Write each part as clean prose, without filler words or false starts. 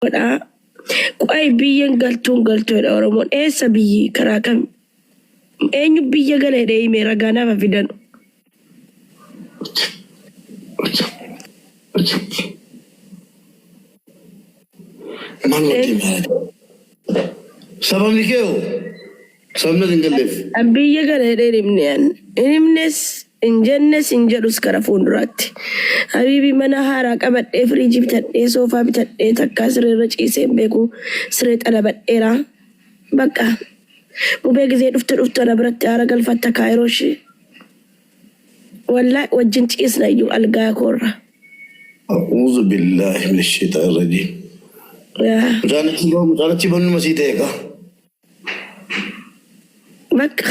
Godhaa. Qoy biyyan galtuun galtuudha Oromoon eessa biyyi karaa kam eenyu biyya gala jedhee hime ragaa naaf haa fidanu. Maalumatti himaa? Sababni kee hoo? Sababni ati hin galleef? An biyya gala jedhee hin himne an. Hin himnes, hin jennes, hin jedhus gara fuulduraatti. Habiibi mana haaraa qabadhee, firiijii bitadhee, soofaa bitadhee, takkaa siree irra ciisee hin beeku, siree xalabadheera. Bakka. Mubee gizee dhuftu dhuftu ana biratti aara galfatta Kaayiroo ishii. Wallahi wajjin ciisna iyyuu algaa koorra. A'uuzu billaahi mina sheexaani rajiim. Yaa. Mucaan achi bahu mucaan achi banuma sii ta'e kaa. Bakka.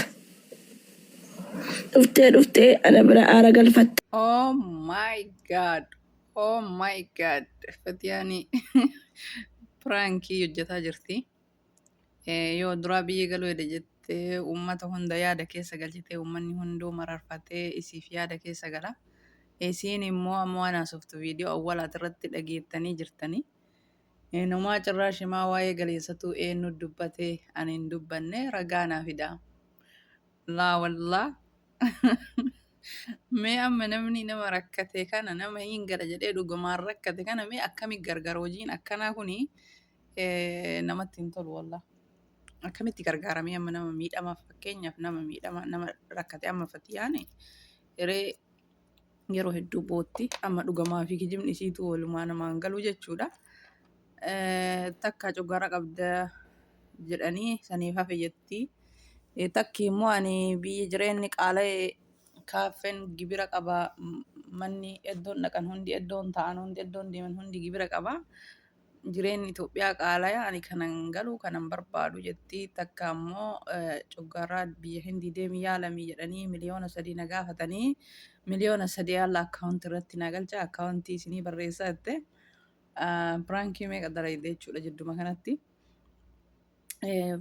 Dhuftee dhuftee ana bira aara galfatta. Oh my God. Oh my God. Fatiyaani piraankii hojjetaa jirti. Yoo duraa biyya galuu hedha jettee uummata hunda yaada keessa galchitee uummanni hunduu mararfatee isiif yaada keessa gala. Isiin immoo amma waan haasoftu viidiyoo awwalaati irratti dhageettanii jirtanii. Eenumaa cirraa shimaa waa'ee galiinsatuu eennu dubbate ani hin dubbanne ragaa naa fidaa. Laa wallaa. Mee amma namni nama rakkate kana nama hin gala jedhee dhugumaan rakkate kana mee akkami gargaara hojiin akkanaa kuni namatti hin tolu wallaa. Akkamitti gargaaramee amma nama miidhamaaf fakkeenyaaf nama miidhama nama rakkate amma fatiyaani hiree yeroo hedduu bootti amma dhugamaa fi kijibni isiitu walumaa namaan galu jechuudha. Takka coggaara qabda jedhanii saniif hafe jetti. Takki immoo ani biyya jireenyi qaala'e kaaffeen gibira qaba manni iddoon dhaqan hundi iddoon taa'an hundi iddoon deeman hundi gibira qaba. Jireenyi Itoophiyaa qaalaya ani kanan galu kanan barbaadu jetti. Takka ammoo coggaarraa biyya Hindii deemi yaalami jedhanii 3 miliyoona na gaafatanii 3 miliyoona alla akkaawuntii irratti na galcha akkaawuntii isinii barreessaa jette. Piraankii meeqa dalayde jechuudha jidduma kanatti.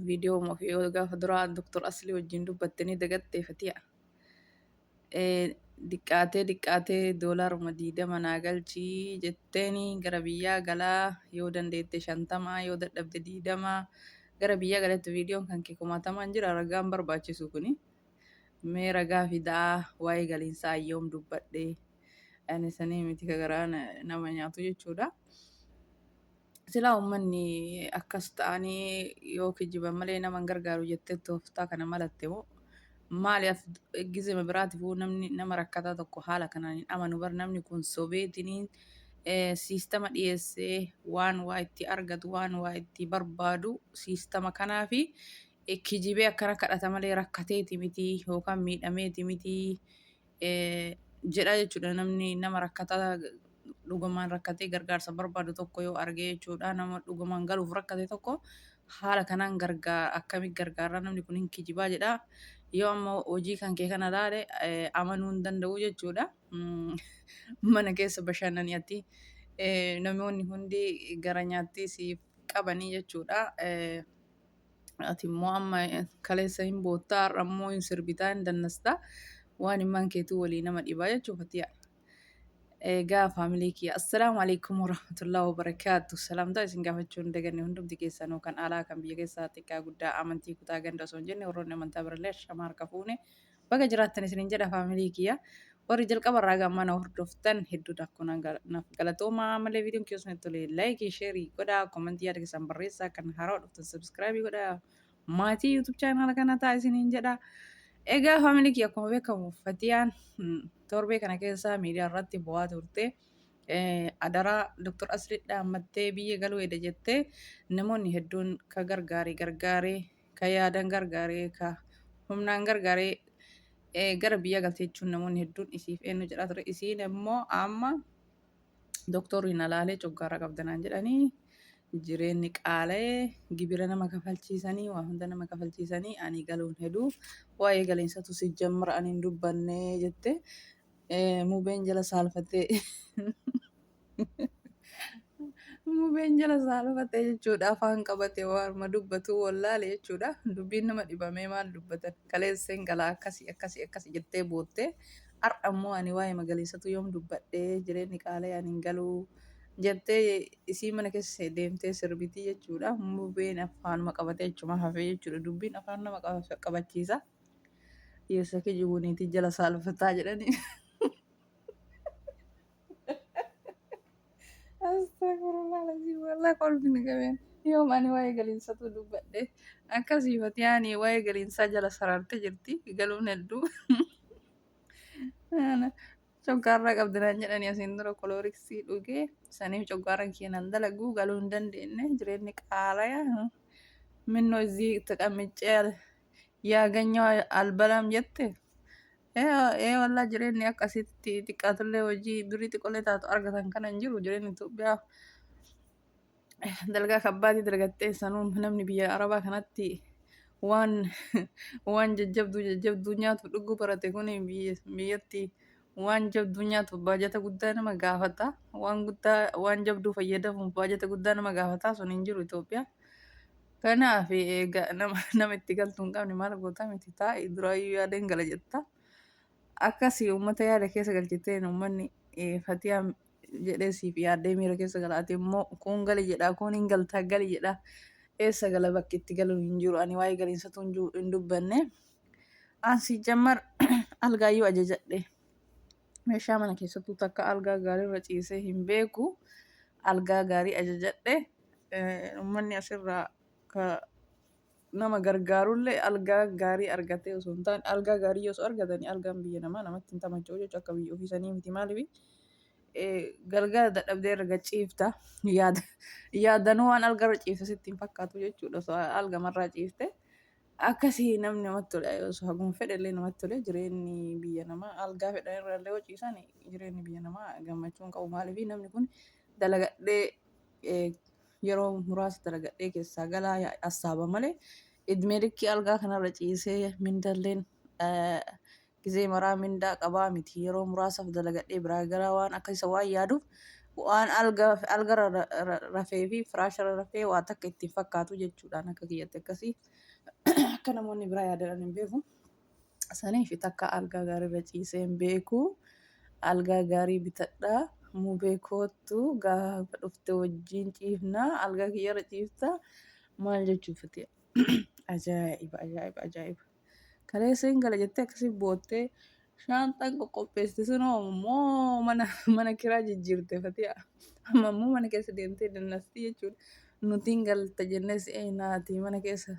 Viidiyoo ofii yoo gaafa duraa Dr. Aslii wajjin dubbatte ni dagattee fatiya. Diqqaatee diqqaatee doolaaruma 20 naa galchii jetteeni gara biyyaa galaa yoo dandeette 50 yoo dadhabde 20 gara biyyaa galatti viidiyoon kan kee kumaatamaan jira ragaan barbaachisu kuni. Mee ragaa fidaa waa'ee galiinsaa yoom dubbadhe ani sanii miti ka garaa nama nyaatu jechuudha. Silaa uummanni akkas ta'anii yoo kijiban malee nama hin gargaaru jettee tooftaa kana malatte moo maali gizema biraatiifuu namni nama rakkataa tokko haala kanaan hin amanu bar namni kun sobeetiniin siistama dhiyeessee waan waa itti argatu waan waa itti barbaadu siistama kanaa fi kijibee akkana kadhata malee rakkateeti miti yookaan miidhameeti miti jedha jechuudha namni nama rakkataa dhugumaan rakkatee gargaarsa barbaadu tokko yoo arge jechuudha nama dhugumaan galuuf rakkate tokko haala kanaan gargaar akkamitti gargaarra namni kun hin kijibaa jedha yoo amma hojii kan kee kana laale amanuu hin danda'u jechuudha mana keessa bashannanii ati namoonni hundi gara nyaattii siif qabanii jechuudha. Ati immoo amma kaleessa hin boottaa har'a immoo hin sirbitaa hin dannastaa waan immaan keetuu walii nama dhibaa jechuu fatiyaa. Egaa faamilii kiyya assalaamu alaikum warahmatullahi wabarakaatu. Salaamtaa isin gaafachuu hin daganne hundumti keessanuu kan alaa kan biyya keessaa xiqqaa guddaa amantii kutaa ganda osoo hin jenne warroonni amantaa birallee ashama harka fuune baga jiraattan isinin jedha faamilii kiyya. Warri jalqaba irraa gamma na hordoftan hedduu dakko naaf galatoomaa malee viidiyoon kiyya osoo tole laayikii sheerii godhaa komentii yaada keessan barreessaa kan haarawaa dhuftan sabskraayibii godhaa maatii YouTube chaanaala kana ta'a isiniin jedha. Egaa faamilii kiyya akkuma beekamu Fatiyaan torbee kana keessa miidiyaa irratti bu'aa turte. Adaraa Dr. Asli dhaammattee biyya galuu eda jettee namoonni hedduun ka gargaare gargaaree ka yaadan gargaaree ka humnaan gargaaree gara biyya galte jechuun namoonni hedduun isiif eenyu jedhaa ture. Isiin immoo amma doktorri na laalee coggaarraa qabda naan jedhanii jireenyi qaala'ee gibira nama kafalchiisanii waa hunda nama kafalchiisanii ani galuun heduu waa'ee galiinsatu si jammara ani hin dubbanne jette mubeen jala saalfattee Mubeen jala saalfate jechuudha. Afaan qabate waanuma dubbatu wallaale jechuudha. Dubbiin nama dhibamee maal dubbatan. Kaleesseen galaa akkasii akkasii akkasii jettee boottee. Har'a immoo ani waa'ee magariisatu yoom dubbadhee jireenyi qaala'ee ani hin galuu. Jettee isii mana keessa deemtee sirbitii jechuudha. Mubeen afaanuma qabatee achuma hafee jechuudha. Dubbiin afaan nama qabachiisa. Dhiirsa kijibu niitii jala saalfataa jedhanii. Astagfirullah alazim wallah kolfi na qabeen. Yoom ani waa'ee galiinsatu dubbadhe. Akkasii fatiyaan waa'ee galiinsaa jala sararte jirti. Galuun hedduu. Coggaarraa qabdi naan jedhanii asiin dura kolooriksii dhugee saniif coggaarran kiyya nan dalagu galuu hin dandeenye jireenyi qaalaya minnoo izii taqammicee yaaganyoo albalaam jette ee wallaa jireenyi akkasitti xiqqaatullee hojii birrii xiqqollee taatu argatan kana hin jiru jireenyi Itoophiyaa dalgaa kabbaatii dalgattee sanuu namni biyya arabaa kanatti waan waan jajjabduu jajjabduu nyaatu dhuguu barate kun biyyatti waan jabduu nyaatuuf baajata guddaa nama gaafata. Waan guddaa waan jabduu fayyadamuuf baajata guddaa nama gaafata sun hin jiru Itoophiyaa. Kanaaf egaa nama nama itti galtu hin qabne maal goota miti taa'i duraayyuu yaadeen gala jetta. Akkasii uummata yaada keessa galchiteen uummanni fatiyaa jedhee siif yaaddee miira keessa gala. Ati immoo kuun gali jedhaa kuun hin galtaa gali jedhaa. Eessa gala bakki itti galu hin jiru. Ani waa'ee galiinsatu hin dubbanne. Ansi jammar algaayyuu ajajadhe. Meeshaa mana keessattuu takka algaa gaariirra ciisee hin beeku. Algaa gaarii ajajadhe. Uummanni asirraa ka nama gargaarullee algaa gaarii argatee osoo hin taane algaa gaarii osoo argatanii algaan biyya namaa namatti hin tamacha'u jechuudha akka biyya ofii sanii miti maaliif galgala dadhabdee irra gad ciifta yaada yaadanuu waan algarra ciifte sitti hin fakkaatu jechuudha osoo algamarraa ciifte akkasii namni namatti tole osoo haguma fedhe illee namatti tole jireenyi biyya namaa algaa fedhan irra illee yoo ciisan jireenyi biyya namaa gammachuu hin qabu maaliif namni kun dalagadhee yeroo muraasa dalagadhee keessaa galaa assaaba malee idmee likkii algaa kanarra ciisee mindalleen gizee maraa mindaa qabaa miti yeroo muraasaaf dalagadhee biraa galaa waan akka isa waan yaaduuf waan alga algarra rafee fi firaasharra rafee waa takka ittiin fakkaatu jechuudhaan akka kiyyatti akkasii akka namoonni biraa yaadan hin beeku. Saniif takka algaa gaariirra ciisee hin beeku. Algaa gaarii bitadha. Mubee koottu gaafa dhufte wajjin ciifna. Algaa kiyyarra ciifta. Maal jechuuf fatiya. Ajaa'iba ajaa'iba ajaa'iba. Kaleessa hin gala jettee akkasii boottee shaanxaan qoqqopheessite sunoo immoo mana mana kiraa jijjiirte fatiya. Amma immoo mana keessa deemtee dannasti jechuudha. Nuti hin galta jennee si eenaati mana keessa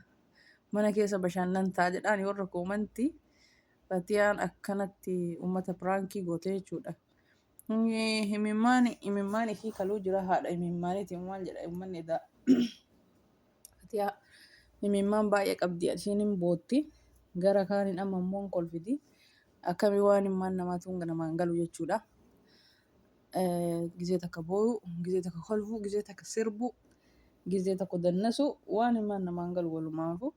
mana keessa bashannantaa jedhaan warra koomantii fatiyaan akkanatti ummata piraankii goote jechuudha. Imimmaan imimmaan ishii kaluu jira haadha imimmaaniiti maal jedha ummanni edaa. Fatiyaa imimmaan baay'ee qabdi ishiin hin bootti gara kaaniin amma immoo hin kolfiti akkamii waan immaan namaatu namaan galu jechuudha. Gizee takka booyu gizee takka kolfuu gizee takka sirbu gizee tokko dannasu waan himaan namaan galu walumaafu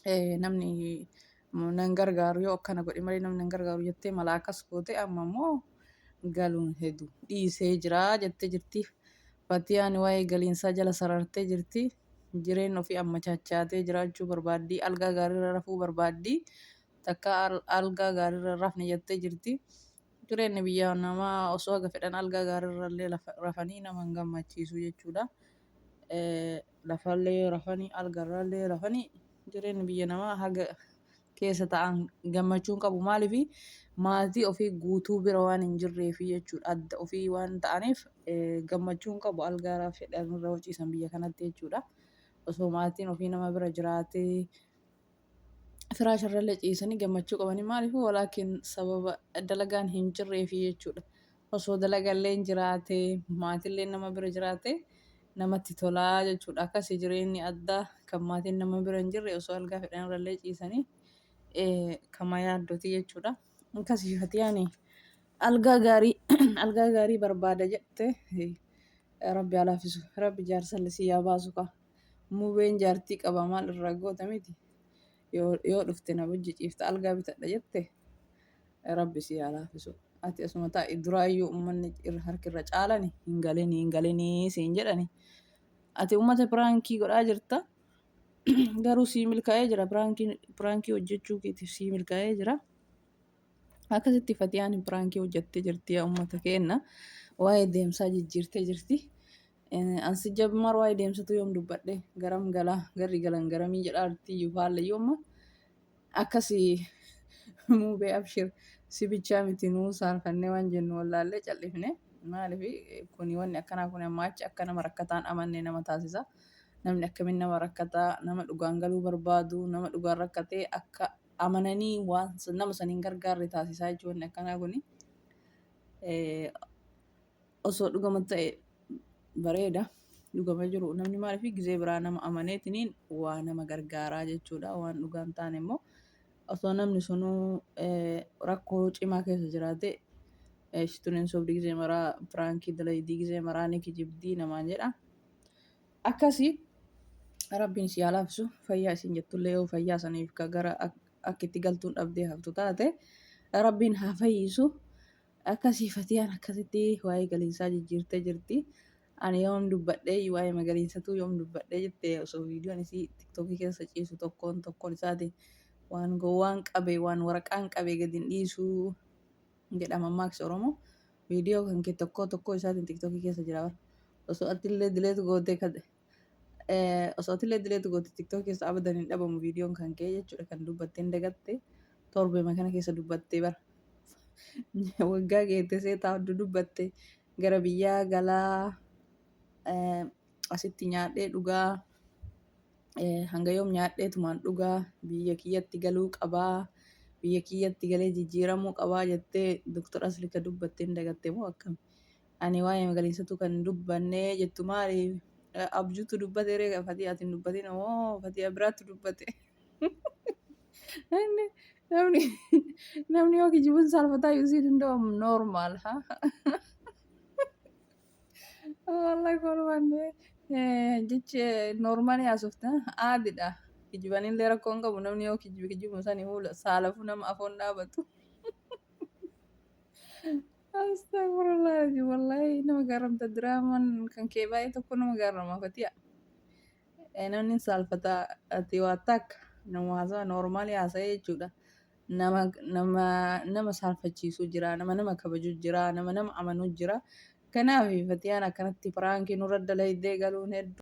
namni nan gargaaru yoo akkana godhe malee namni nan gargaaru jettee mala akkas goote amma immoo galuun hedu dhiisee jira jettee jirti. Fatiyaan waa'ee galiinsaa jala sarartee jirti. Jireenya ofii ammachachaatee jiraachuu barbaaddi. Algaa gaariirra rafuu barbaaddi. Takka algaa gaariirra rafne jettee jirti. Jireenyi biyya namaa osoo haga fedhan algaa gaariirra illee rafanii nama hin gammachiisu jechuudha. Lafallee rafanii algarrallee rafanii jireenyi biyya namaa haga keessa ta'an gammachuu hin qabu. Maaliif maatii ofii guutuu bira waan hin jirreefi jechuudha. Adda ofii waan ta'aniif gammachuu hin qabu algaa fedhan irra ciisan biyya kanatti jechuudha. Osoo maatiin ofii nama bira jiraatee firaasha irrallee ciisanii gammachuu qabanii maaliif walaakin sababa dalagaan hin jirreefi jechuudha. Osoo dalagallee hin jiraate maatillee nama bira jiraate namatti tolaa jechuudha. Akkasii jireenyi addaa kan maatiin nama bira hin jirre osoo algaa fedhan irrallee ciisanii kama yaaddoti jechuudha. Akkasii fatiyaan algaa gaarii algaa gaarii barbaada jette rabbi haa laaffisu rabbi jaarsallee si yaa baasu kaa. Mubeen jaartii qaba maal irraa goota miti. Yoo dhufte na wajji ciifta algaa bitadha jette rabbi si haa laaffisu. Ati asuma taa'i duraayyuu uummanni irra harki irra caalani hin galini hin galinii siin jedhani. Ati uummata piraankii godhaa jirta. Garuu sii milkaa'ee jira piraankii hojjechuu keetiif sii milkaa'ee jira. Akkasitti Fatiyaan piraankii hojjettee jirti yaa uummata keenna. Waa'ee deemsaa jijjiirtee jirti. Ansi jabmar waa'ee deemsatu yoom dubbadhe garam galaa garri galan garamii jedhaa jirti iyyuu haala yooma akkasi muubee abshir si bichaa miti nuu saalfannee waan jennu wallaallee callifne maaliif kuni wanni akkanaa kun ammaa achi akka nama rakkataan amanne nama taasisa. Namni akkamiin nama rakkataa nama dhugaan galuu barbaadu nama dhugaan rakkatee akka amananii waan nama saniin gargaarre taasisaa jechuun wanni akkanaa kuni. Osoo dhugama ta'e bareeda. Dhugama jiru namni maaliif gizee biraa nama amaneetiniin waa nama gargaaraa jechuudha. Waan dhugaa hin taane immoo osoo namni sunuu rakkoo cimaa keessa jiraate ishituun hin sobdi gizee maraa piraankii dalaydii gizee maraa ni kijibdii namaan jedha. Akkasii rabbiin si haa laaffisu fayyaa isin jettullee yoo fayyaa saniif ka gara akka itti galtuun dhabdee haftu taate rabbiin haa fayyisu. Akkasii fatiyaan akkasitti waa'ee galiinsaa jijjiirtee jirti. Ani yoom dubbadhee waa'ee magaliinsatuu yoom dubbadhee jette osoo viidiyoon isii tiktookii keessa ciisu tokkoon tokkoon isaati waan gowwaan qabe waan waraqaan qabe gadi hin dhiisuu jedha mammaaksi Oromoo. Viidiyoo kan kee tokkoo tokkoo isaatiin tiktookii keessa jira bara. Osoo atillee dileet gootee kan osoo atillee dileet goote tiktookii keessa abadan hin dhabamu viidiyoon kan kee jechuudha kan dubbattee hin dagatte torbeema kana keessa dubbattee bara. Waggaa geette seetaa hoddu dubbatte gara biyyaa galaa asitti nyaadhee dhugaa hanga yoom nyaadheetumaan dhugaa biyya kiyyatti galuu qabaa biyya kiyyatti galee jijjiiramuu qabaa jettee Dr. Asli ka dubbatte hin dagatte moo akkam? Ani waa'ee magariisatu kan dubbanne jettu maali? Abjuutu dubbate ree fatii ati hin dubbatin moo fatii biraatu dubbate? Inni namni namni yoo kijibuun saalfataa iyyuu siin hin danda'amu normal ha. Wallahi kolfanne jechi normaalii haasofta aadidha. Kijibanillee rakkoo hin qabu namni yoo kijibe kijibuma sani fuula saalafuu nama afoon dhaabatu. Astagfirullah wallahi nama garamta diraamaan kan kee baay'ee tokko nama garama fatiya. Namni hin saalfata ati waa takka nama haasawa normaalii haasa'ee jechuudha. Nama nama nama saalfachiisu jira, nama nama kabaju jira, nama nama amanu jira. Kanaaf fatiyaan akkanatti piraankii nurra dalaydee galuun hedduu.